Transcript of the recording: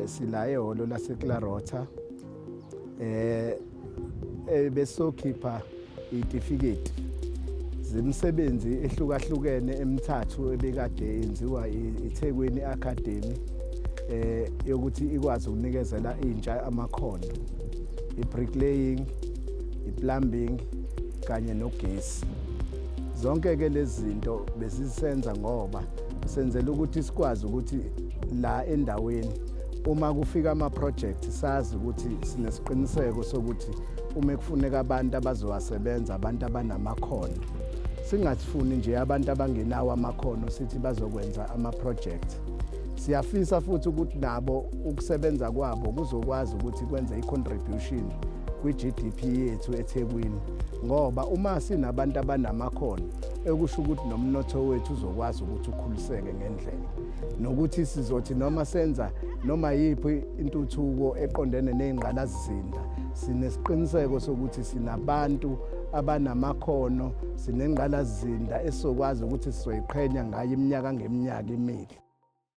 Sila ehholo laseClarota, besokhipha itifiketi zemisebenzi ehlukahlukene emithathu ebekade yenziwa iThekwini Academy yokuthi ikwazi ukunikezela intsha amakhono, i-bricklaying, i-plumbing kanye nogesi. Zonke ke lezi zinto besisenza ngoba senzela ukuthi sikwazi ukuthi la endaweni uma kufika ama-project sazi ukuthi sinesiqiniseko sokuthi uma kufuneka abantu abazowasebenza, abantu abanamakhono. Singasifuni nje abantu abangenawo amakhono sithi bazokwenza ama-project. Siyafisa futhi ukuthi nabo ukusebenza kwabo kuzokwazi ukuthi kwenze i-contribution kwi-GDP yethu eThekwini, ngoba uma sinabantu abanamakhono, ekusho ukuthi nomnotho wethu uzokwazi ukuthi ukhuliseke ngendlela, nokuthi sizothi noma senza noma yiphi intuthuko eqondene ney'ngqalasizinda, sinesiqiniseko sokuthi sinabantu abanamakhono, sinengqalasizinda esizokwazi ukuthi sizoyiqhenya ngayo iminyaka ngeminyaka imile.